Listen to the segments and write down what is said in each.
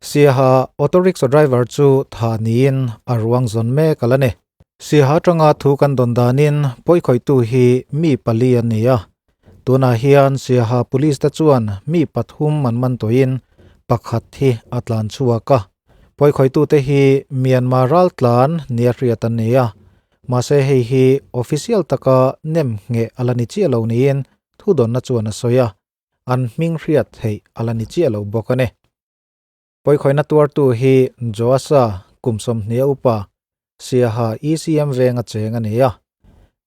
Siaha auto rickshaw driver chu tha niin a ruang zawn mek a la ni. Siaha atanga thu kan dawn danin pawikhawihtu hi mi pali an ni a. Tunah hian Siaha police te chuan mi pathum an man tawhin pakhat hi a tlan chhuak a. Pawikhawitute hi Myanmar raltlan nia hriat an ni a. Mahse hei hi official taka nem ngheh a la ni chiah lo niin thudawnna chuan a sawi a. An hming hriat theih a la ni chiah lo bawk a ni. Pawikhawihna tuartu hi Joasa kum 20 upa Siaha ECM venga cheng a ni a.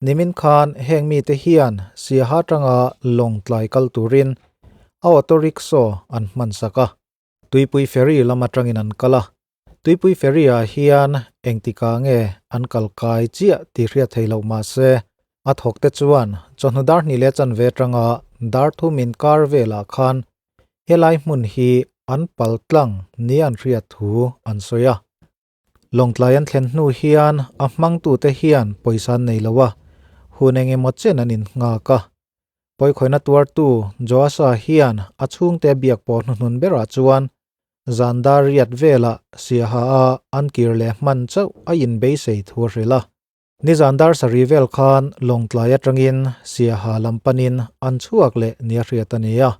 Nimin khan heng mite hian Siaha atanga Lawngtlai kal turin a auto rickshaw an hman sak a. Tuipui ferry lam atangin an kal a. Tuipui ferry ah hian engtikah nge an kal kai chiah tih hriat theih loh mah se, a thawk te chuan chawhnu dar hnih leh chanve atanga dar thum inkar velah khan helai hmun hi an pal tlang nia an hriat thu an sawi a. Lawngtlai an thlen hnu hian a hmangtute hian pawisa an nei lo a, hun eng emaw chen an innghak a. Pawikhawihna tuartu Joasa hian a chhungte biak pawh hnuhnun berah chuan zan dar riat velah Siaha a an kir leh hman chauh a inbeisei thu a hrilh a. Nizan dar sarih vel khan Lawngtlai atangin Siaha lam panin an chhuak leh nia hriat a ni a.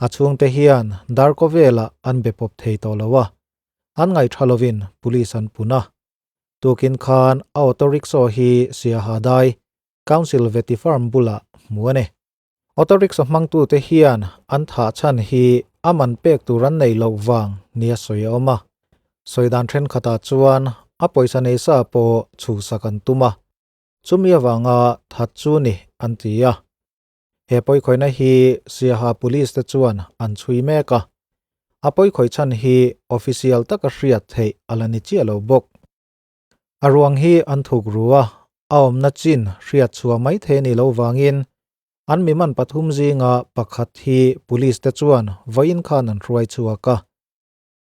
A chhungte hian darkaw velah an be pawp thei tawh lo a. An ngaih tha lovin police an pun a. Tukin khan a auto rickshaw hi Siaha dai Council Vety Farm bulah hmu a ni. Auto rickshaw hmangtute hian an thah chhan hi a man pek tur an nei loh vang nia sawi a awm a. Sawi dan thenkhatah chuan a pawisa nei sa pawh chhuhsak an tum a. Chumi avanga that chu ni an ti a. He pawikhawihna hi Siaha Police te chuan an chhui mek a. A pawikhawih chhan hi official taka hriat theih a la ni chiah lo bawk. A ruang hi an thuk ru a, a awmna chin hriat chhuah mai thei a nih loh vangin an mi man pathum zinga pakhat hi police te chuan vawiin khan an hruai chhuak a.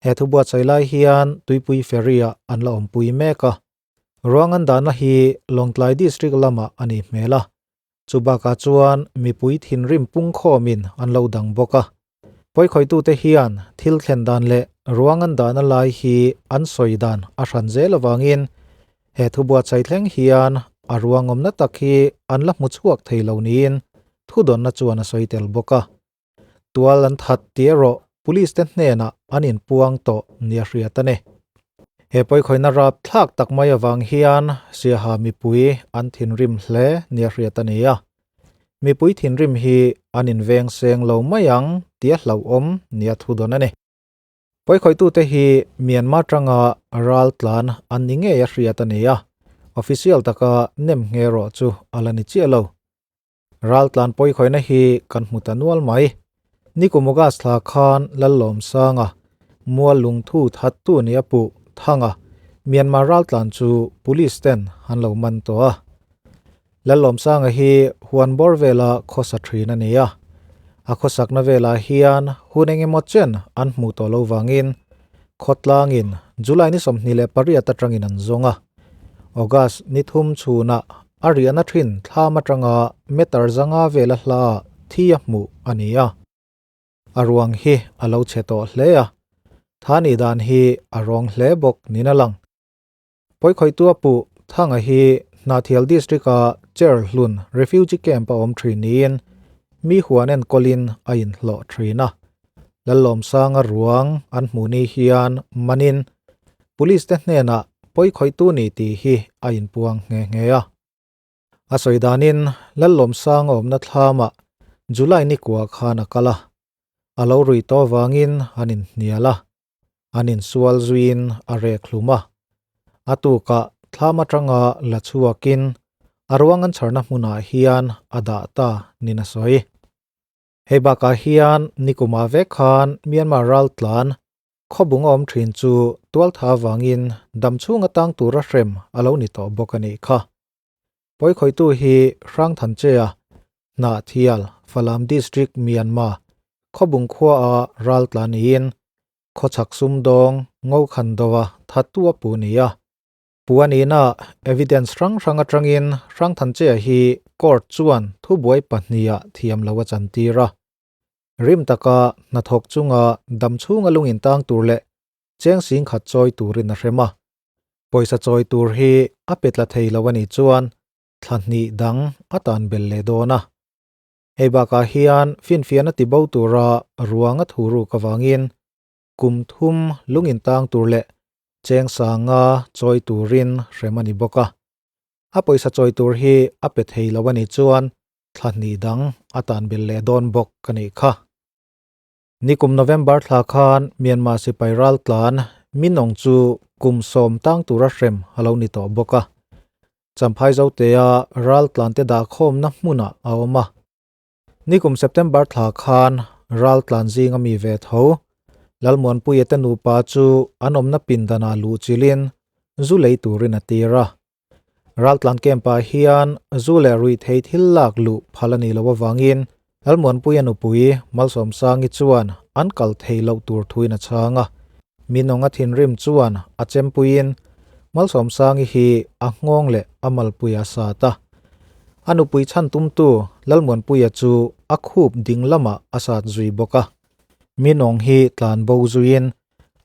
He thu buatsaih lai hian Tuipui Ferry ah an la awmpui mek a. Ruang an dahna hi Lawngtlai District lamah a nih hmel a. Chu bakah chuan mipui thinrim pungkhawmin an lo dang bawk a. Pawikhawitute hian thil thlen dan leh ruang an dahna lai hi an sawi dan a hran zel avangin he thu buatsaih thleng hian a ruang awmna tak hi an la hmu chhuak thei lo niin thudawnna chuan a sawi tel bawk a. Tual an that tih erawh police te hnenah an inpuang tawh nia hriat a ni. He pawikhawihna rap thlak tak mai avang hian Siaha mipui an thinrim hle nia hriat a ni a. Mipui thinrim hi an inveng seng lo mai ang tia hlauhawm nia thu dawn a ni. Pawikhawitute hi Myanmar tanga ral tlan an ni ngei a hriat a ni a, official taka nem nghe rawh chu a la ni chiah lo. Ral tlan pawikhawihna hi kan hmu ta nual mai. Nikum August thla khan Lallawmsanga mual lungthu thattu nia puh Thanga Myanmar ral tlan chu police ten an lo man tawh a. Lallawmsanga hi huan bawr vela khawsa thin a ni a. A khawsakna velah hian hun eng emaw chen an hmuh tawh lo vangin khawtlangin July ni 28 atangin an zawng a. August ni thum chhunah a riahna thin thlam atanga meter zanga vela hla thi a hmuh a ni a. A ruang hi a lo chhe tawh hle a. Tha nih dan hi a rawng hle bawk niin a lang. Pawikhawihtu a puh Thanga hi Hnahthial District-a Cherhlun Refugee Camp a awm thin niin mi huan enkawlin a inhlawh thin a. Lallawmsanga ruang an hmuh ni hian manin Police te hnenah pawikhawihtu ni tih hi a inpuang nghe nghe a. A sawi danin Lallawmsanga awmna thlamah July ni kua khan a kal a. A lo rui tawh avangin an inhnial a. An insual zuiin a rek hlum a. A tukah thlam atanga la chhuakin a ruang an chharna hmunah hian a dah ta nin a sawi. Hei bakah hian nikumah vek khan Myanmar raltlan khawbung a awm thin chu tualtha avangin damchhung atang tura hrem a lo ni tawh bawk a nih kha. Pawikhawihtu hi Hrangthanchea, Hnahthial, Falam District, Myanmar, khawbung khuaa raltla niin khawchhak sumdawng Ngokhandoa thattu a pu ni a. Pu a nihna evidence hrang hrang atangin Hrangthanchea hi court chuan thubuai pahniha thiam lo a chantir a. Rim taka hnathawk chunga damchhunga lungin tang tur leh. cheng 10,000 chawi turin a hrem a. Pawisa chawi tur hi a pe tla thei lo a nih chuan thla hnih dang a tan belh leh dawn a. Hei bakah hian finfiahna ti bo tura ruang a thu ruk avangin kum thum lung intang tur leh cheng sanga chawi turin hrem a ni bawk a. A pawisa chawi tur hi a pe thei lo a nih chuan thla hnih dang a tan belh leh dawn bawk a nih kha. Nikum November thla khan Myanmar sipai raltlan Minong chu kum 10 tang tura hrem a lo ni tawh bawk a. Champhai Zotea raltlante dahkhawmna hmunah a awm a. Nikum September thla khan raltlan zinga mi ve tho Lalmuanpuia te nupa chu an awmna pindanah luh chilhin zu lei turin a tir a. Raltlan camp-ah hian zu leh ruihthei thil lak luh phal a nih loh avangin Lalmuanpuia nupui Malsawmsangi chuan an kal thei loh tur thuin a chhang a. Minawng a thinrim chuan a chempuiin Malsawmsangi hi a nghawng leh a malpui a sat a. A nupui chhan tumtu Lalmuanpuia chu a khup ding lamah a sat zui bawk a. Minawng hi tlan bo zuiin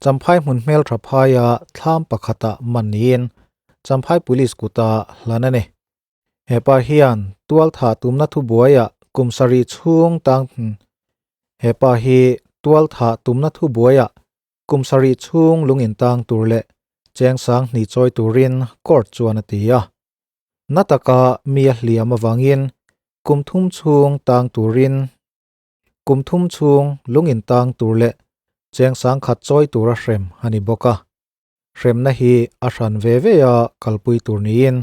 Champhai hmun hmeltha phaia thlam pakhatah man niin Champhai Police kuta hlan a ni. Hepa hian tual thah tumna thubuaiah kum sarih chhung tang Hepa hi tual thah tumna thubuaiah kum sarih chhung lung intang tur leh cheng 2000 chawi turin court chuan a ti a. Na taka mi a hliam avangin kum thum chhung tang turin Kum thum chhung lung intang tur leh cheng 10,000 chawi tura hrem a ni bawk a. Hremna hi a hran ve ve a kalpui tur niin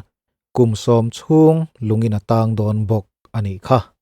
kum 10 chhung lungin a tang dawn bawk a nih kha.